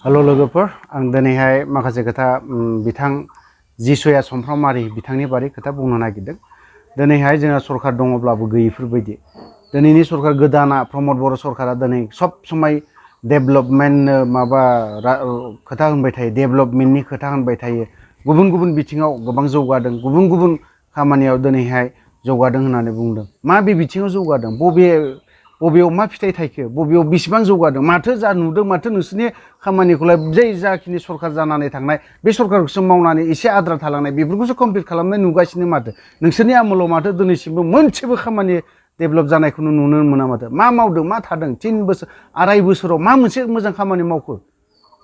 Hello लोगोफोर आं दिनैहाय माखासे खोथा बिथां जिसया समफ्रामारि बिथांनि बारै खोथा बुंनो नागिरदों। दिनैहाय जोंहा सरकार दङब्लाबो गैयिफोर बायदि दिनैनि सरकार गोदाना प्रमद बर' सरकारा दिनै सब समय डेभेलपमेन्ट माबा खोथा होनबाय थायो, डेभेलपमेन्टनि खोथा होनबाय थायो। गुबुन गुबुन बिथिङाव गोबां जौगादों, गुबुन गुबुन खामानियाव दिनैहाय जौगादों होननानै बुंदों। मा बे बिथिङाव जौगादों, बबेयाव मा फिथाइ थाइखो, बबेयाव बेसेबां जौगादों, माथो जा नुदों, माथो नोंसोरनि खामानिखौलाय जाखिनि सरकार जानानै थांनाय बे सरकारखौसो मावनानै एसे आद्रा थालांनाय बेफोरखौसो कमप्लिट खालामनाय नुगासिनो माथो। नोंसोरनि आमोलाव माथो दिनैसिमबो मोनसेबो खामानि डेभेलप जानायखौ नुनो मोना माथो। मा मावदों, मा थादों, 3 बोसोर 2.5 बोसोराव मा मोनसे मोजां खामानि मावखो?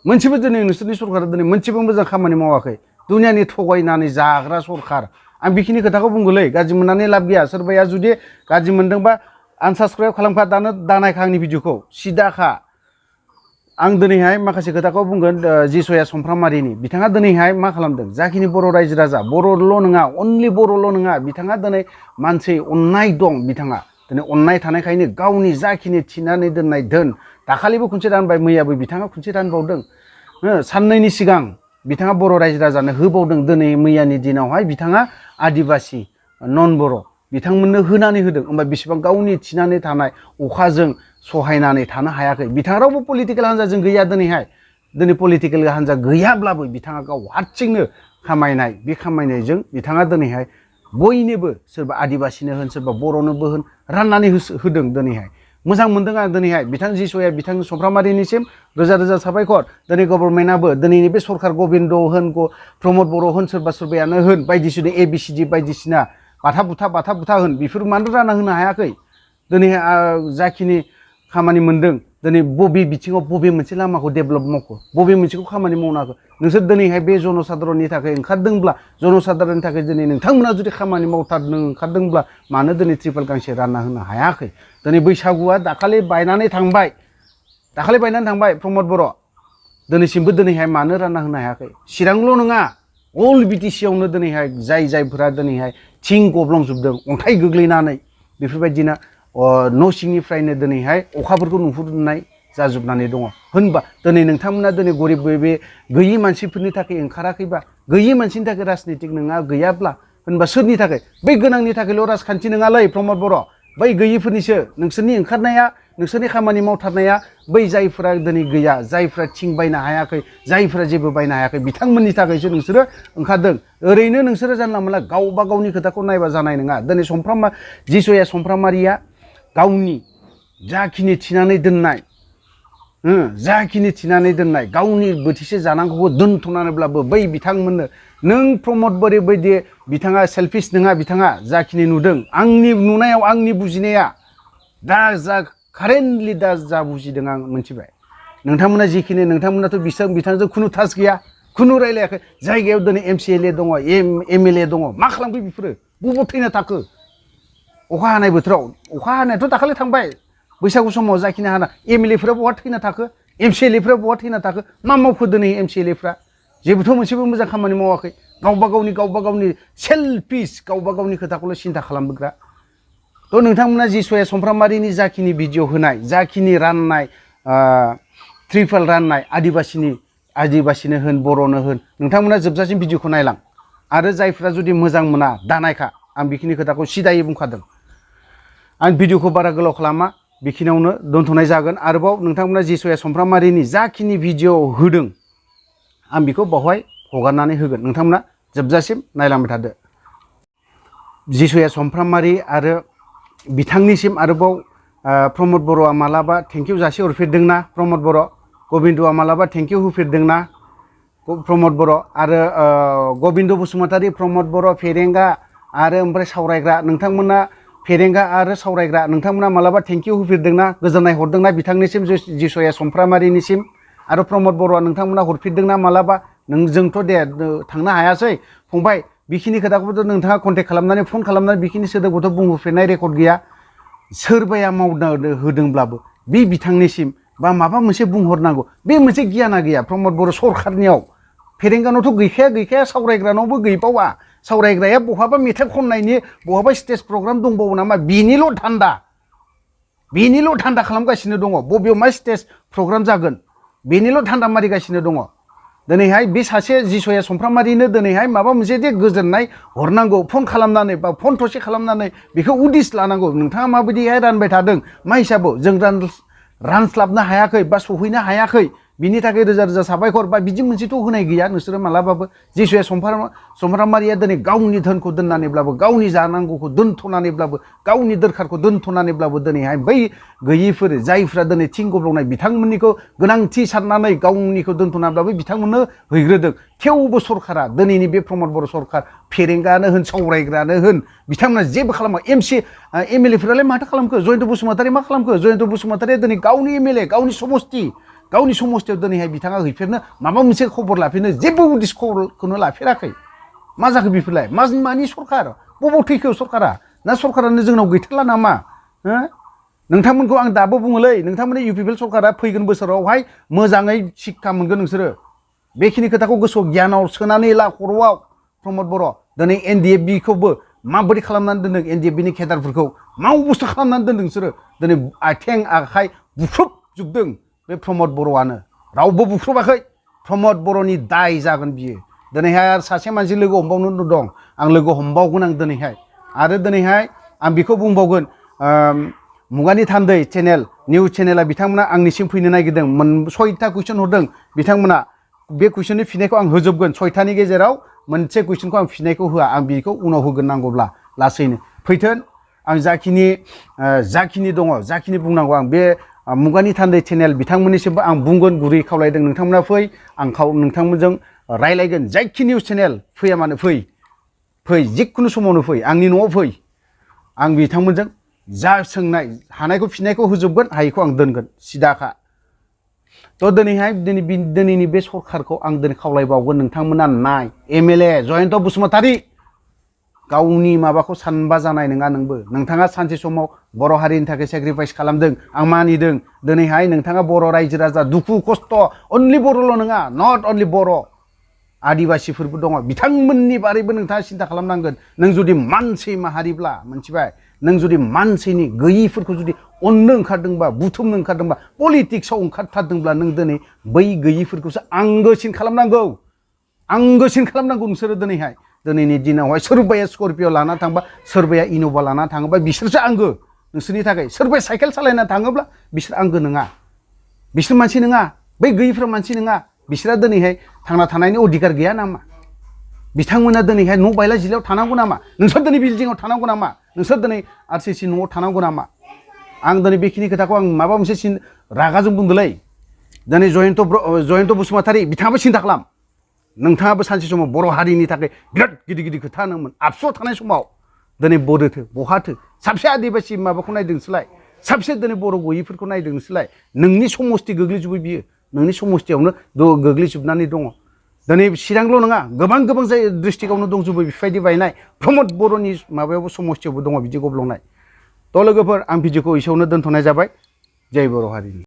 मोनसेबो दिनै नोंसोरनि सरकारा दिनै मोनसेबो मोजां खामानि मावाखै। दुनियानि थगायनानै जाग्रा सरकार। आं बेखिनि खोथाखौ बुंगोलै, गाज्रि मोननानै लाब गैया। सोरबाया जुदि गाज्रि मोनदोंबा आनसाबस्क्राइब खालामखा, दानायखा आंनि भिडिअखौ सिदाखा। आं दिनैहाय माखासे खोथाखौ बुंगोन जिसया समफ्रामारिनि। बिथाङा दिनैहाय मा खालामदों, जाखिनि बर' रायजो राजा, बर'ल' नङा, अनलि बर'ल' नङा, बिथाङा दिनै मानसि अननाय दं। बिथाङा दिनै अननाय थानायखायनो गावनि जाखिनि थिनानै दोननाय धोन, दाखालिबो खनसे रानबाय, मैयाबो बिथाङा खनसे रानबावदों। साननैनि सिगां बिथाङा बर' रायजो राजानो होबावदों। दिनै मैयानि दिनावहाय बिथाङा आदिबासि नन बर' बिथांमोननो होनानै होदों। होमबा बेसेबां गावनि थिनानै थानाय अखाजों सहायनानै थानो हायाखै। बिथाङा रावबो पलिटिकेल हान्जाजों गैया। दिनै पलिटिकेल हान्जा गैयाब्लाबो बिथाङा गाव हारसिंनो खामायनाय, बे खामायनायजों बिथाङा दिनैहाय बयनोबो, सोरबा आदिबासिनो होन, सोरबा बर'नोबो होन, राननानै होदों। दिनैहाय मोजां मोनदों आं। दिनैहाय बिथां जिसया, बिथां समफ्रामारिनिसिम रोजा रोजा साबायखर। दिनै गभर्नमेन्टआबो, दिनैनि बे सरकार गबिन्द होन, प्रमद बर' होन, सोरबा सोरबायानो होन, बायदिसिना ABCD बायदिसिना बाथा बुथा होन, बेफोर मानो रानना होनो हायाखै? दिनैहाय जाखिनि खामानि मोनदों, दिनै बबे बिथिङाव बबे मोनसे लामाखौ डेभेलप मावखो, बबे मोनसेखौ खामानि मावनो हाखो? नोंसोर दिनैहाय बे जनसाधारननि थाखाय ओंखारदोंब्ला, जनसाधारननि थाखाय दिनै नोंथांमोना जुदि खामानि मावथारनो ओंखारदोंब्ला मानो दिनै ट्रिपल गांसे रानना होनो हायाखै? दिनै बैसागुआ दाखालि बायनानै थांबाय, प्रमद बर'। दिनैसिमबो दिनैहाय मानो रानना होनो हायाखै? चिरांल' नङा, अल BTC आवनो दिनैहाय जायफोरा दिनैहाय थिं गब्लंजोबदों, अन्थाइ गोग्लैनानै बेफोरबायदिनो न' सिंनिफ्रायनो दिनैहाय अखाफोरखौ नुहुरनाय जाजोबनानै दङ। होनबा दिनै नोंथांमोना दिनै गरिब बे गैयि मानसिफोरनि थाखाय ओंखाराखैबा, गैयि मानसिनि थाखाय राजनितिक नङा गैयाब्ला, होनबा सोरनि थाखाय? बै गोनांनि थाखायल' राजखान्थि नङालै प्रमद बर', बै गैयिफोरनिसो। नोंसोरनि ओंखारनाया, नोंसोरनि खामानि मावथारनाया बै जायफोरा दिनै गैया, जायफोरा थिं बायनो हायाखै, जायफोरा जेबो बायनो हायाखै, बिथांमोननि थाखायसो नोंसोरो ओंखारदों। ओरैनो नोंसोरो जानला मोनला गावबा गावनि खोथाखौ नायबा जानाय नङा। दिनै जिसया समफ्रामारिया गावनि जाखिनि थिनानै दोननाय, गावनि बोथिसे जानांगौखौ दोनथ'नानैब्लाबो बै बिथांमोननो, नों प्रमद बर' बायदि बिथाङा सेल्फिस नङा। बिथाङा जाखिनि नुदों, आंनि नुनायाव, आंनि बुजिनाया, कारेन्टलि जा बुजिदों आं मोनथिबाय। नोंथांमोना जिखिनि, नोंथांमोनाथ' बिथांजों खुनु टाच गैया, खुनु रायलायाखै। जायगायाव दिनै MCLA दङ, MLA दङ, मा खालामखो बेफोरो? बबाव थैना थाखो? अखा हानाय बोथोराव, अखा हानायाथ' दाखालि थांबाय, बैसागु समाव जाखिनि हाना, MLA फोरा बहा थैना थाखो? MCLA फोरा बहा थैना थाखो? मा मावखो दिनै MCLA फोरा? जेबोथ' मोनसेबो मोजां खामानि मावाखै। गावबा गावनि सेल्फिस, गावबा गावनि खोथाखौल' सिन्था खालामग्रा। थ' नोंथांमोना जिसया समफ्रामारिनि जाखिनि भिडिअ होनाय, जाखिनि राननाय, ट्रिपल राननाय, आदिबासिनो होन, बर'नो होन, नोंथांमोना जोबजासिम भिडिअखौ नायलां। आरो जायफ्रा जुदि मोजां मोना, दानायखा। आं बेखिनि खोथाखौ सिदायै बुंखादों। आं भिडिअखौ बारा गोलाव खालामा, बेखिनियावनो दोनथ'नाय जागोन। आरोबाव नोंथांमोना जिसया समफ्रामारिनि जाखिनि भिडिअ होदों, आं बेखौ बावहाय हगारनानै होगोन। नोंथांमोना जोबजासिम नायलांबाय थादो। जिसया समफ्रामारि आरो बिथांनिसिम आरोबाव प्रमद बर'आ मालाबा थेंकिउ जासिहरफेरदोंना? प्रमद बर', गबिन्दआ मालाबा थेंकिउ होफेरदोंना? प्रमद बर' आरो गबिन्द बसुमतारी, प्रमद बर', फेरेंगा आरो ओमफ्राय सावरायग्रा, नोंथांमोना फेरेंगा आरो सावरायग्रा, नोंथांमोना मालाबा थेंकिउ होफेरदोंना? गोजोननाय हरदोंना बिथांनिसिम, जिसया समफ्रामारिनिसिम? आरो प्रमद बर'आ नोंथांमोना हरफेरदोंना मालाबा? जोंथ' दे थांनो हायासै फंबाय, बेखिनि खोथाखौथ' नोंथाङा कन्टेक्ट खालामनानै, फन खालामनानै बेखिनि सोदोबखौथ' बुंहरफेरनाय रेकर्ड गैया। सोरबाया मावना होदोंब्लाबो बे बिथांनिसिम बा माबा मोनसे बुंहरनांगौ, बे मोनसे गियाना गैया प्रमद बर' सरखारनियाव। फेरेंगानावथ' गैखाया, सावरायग्रानावबो गैबावा। सावरायग्राया बहाबा मेथाइ खननायनि, बहाबा स्टेज प्रग्राम दंबावो नामा? बेनिल' धान्दा खालामगासिनो दङ। बबेयाव मा स्टेज प्रग्राम जागोन, बेनिल' धान्दा मारिगासिनो दङ दिनैहाय बे सासे जिसया समफ्रामारिनो दिनैहाय माबा मोनसे जे गोजोननाय हरनांगौ फन खालामनानै बा फन थसे खालामनानै बेखौ उदिस लानांगौ नोंथाङा माबायदिहाय रानबाय थादों मा हिसाबाव जों रानस्लाबनो हायाखै बा सौहैनो हायाखै बिनि थाखाय रोजा रोजा साबायखर बा बिदि मोनसेथ' होनाय गैया नोंसोरो मालाबाबो जिसुया समफ्रामारिया दिनै गावनि धोनखौ दोननानैब्लाबो गावनि जानांगौखौ दोनथ'नानैब्लाबो गावनि दोरखारखौ दोनथ'नानैब्लाबो दिनैहाय बै गैयैफोर जायफ्रा दिनै थिं गब्लंनाय बिथांमोननिखौ गोनांथि साननानै गावनिखौ दोनथ'नानैब्लाबो बिथांमोननो हैग्रोदों थेवबो सरकारा दिनैनि बे प्रमद बर' सरकार फेरेंगानो होन सावरायग्रानो होन बिथांमोना जेबो खालामा एमएलए फोरालाय माथो खालामखो जयन्त बसुमतारी मा खालामखो जयन्त बसुमतारीया दिनै गावनि एमएलए गावनि समस्थियाव दिनैहाय बिथाङा हैफेरनो माबा मोनसे खबर लाफेरनो जेबो उदिस खबरखौनो लाफेराखै मा जाखो बेफोरलाय मानि सरकार बबाव थैखो सरकारा ना सरकारानो जोंनाव गैथारला नामा नोंथांमोनखौ आं दाबो बुङोलै नोंथांमोननि इउपिपिएल सरकारा फैगोन बोसोरावहाय मोजाङै शिक्षा मोनगोन नोंसोरो बेखिनि खोथाखौ गोसोआव गियानाव सोनानै ला खर'आव प्रमद बर' दिनै एनडिएफबिखौबो माबोरै खालामनानै दोनदों एनडिएफबिनि केडारफोरखौ मा अबस्था खालामनानै दोनदों नोंसोरो दिनै आथिं आखाइ बुख्रुबजोबदों बे प्रमद बर'आनो रावबो बुख्रुबाखै प्रमद बर'नि दाय जागोन बियो दिनैहाय आरो सासे मानसि लोगो हमबावनो दं आं लोगो हमबावगोन आं दिनैहाय आरो दिनैहाय आं बेखौ बुंबावगोन मुगानि थान्दै चेनेल निउस चेनेला बिथांमोना आंनिसिम फैनो नागिरदों 6टा कुइसन हरदों बिथांमोना बे कुइसननि फिननायखौ आं होजोबगोन 6टानि गेजेराव मोनसे कुइसनखौ आं फिननायखौ होआ आं बेखौ उनाव होगोन नांगौब्ला लासैनो फैथोन आं जाखिनि दङ जाखिनि बुंनांगौ आं बे मुगानि थान्दै चेनेल बिथांमोननिसिमबो आं बुंगोन गुरै खावलायदों नोंथांमोना फै आं नोंथांमोनजों रायलायगोन जायखि निउस चेनेल फैया मानो फै जिखुनु समावनो फै आंनि न'आव फै आं बिथांमोनजों जा सोंनाय हानायखौ फिननायखौ होजोबगोन हायैखौ आं दोनगोन सिदाखा थ' दिनैनि बे सरकारखौ आं दिनै खावलायबावगोन नोंथांमोना नाय एमएलए जयन्त बसुमतारी गावनि माबाखौ सानबा जानाय नङा नोंथाङा सानसे समाव बर' हारिनि थाखाय सेक्रिफाइस खालामदों आं मानिदों दिनैहाय नोंथाङा बर' रायजो राजा दुखु खस्थ' अनलि बर'ल' नङा नट अनलि बर' आदिबासिफोरबो दङ बिथांमोननि बारैबो नोंथाङा सिन्था खालामनांगोन नों जुदि मानसि माहारिब्ला मोनथिबाय नों जुदि मानसिनि गैयैफोरखौ जुदि अननो ओंखारदोंबा बुथुमनो ओंखारदोंबा पलिटिक्सआव ओंखारथारदोंब्ला नों दिनै बै गैयैफोरखौसो आंगोसिन खालामनांगौ नोंसोरो दिनैनि दिनावहाय सोरबाया स्करपिअ लाना थांबा सोरबाया इन'भा लाना थाङोबा बिसोरसो आंगो नोंसोरनि थाखाय सोरबाया साइकेल सालायना थाङोब्ला बिसोर आंगो नङा बिसोर मानसि नङा बै गैयैफ्रा मानसि नङा बिसोरा दिनैहाय थांना थानायनि अधिकार गैया नामा बिथांमोना दिनैहाय न' बायला जिलायाव थानांगौ नामा नोंसोर दिनै बिल्डिंआव थानांगौ नामा नोंसोर दिनै आरसिसि न'आव थानांगौ नामा आं दिनै बेखिनि खोथाखौ आं माबा मोनसे रागाजों बुंदोलै दिनै जयन्त बसुमतारी बिथाङाबो सिन्था खालाम नोंथाङाबो सानसे समाव बर' हारिनि थाखाय बिराद गिदिर खोथा होनोमोन आबसुआव थानाय समाव दिनै बोरोथो बहाथो साबसे आदिबासि माबाखौ नायदों नोंसोरलाय साबसे दिनै बर' गैयैफोरखौ नायदों नोंसोरलाय नोंनि समस्ति गोग्लैजोबो बियो नोंनि समस्तियावनो गोग्लैजोबनानै दङ दिनै चिरांल' नङा गोबां जाय डिस्ट्रिक्टआवनो दंजोबो बेफोरबायदि बायनाय प्रमद बर'नि माबायावबो समस्तियावबो दङ बिदि गब्लंनाय थ' लोगोफोर आं भिडिअखौ एसेयावनो दोनथ'नाय जाबाय जय बर' हारिनि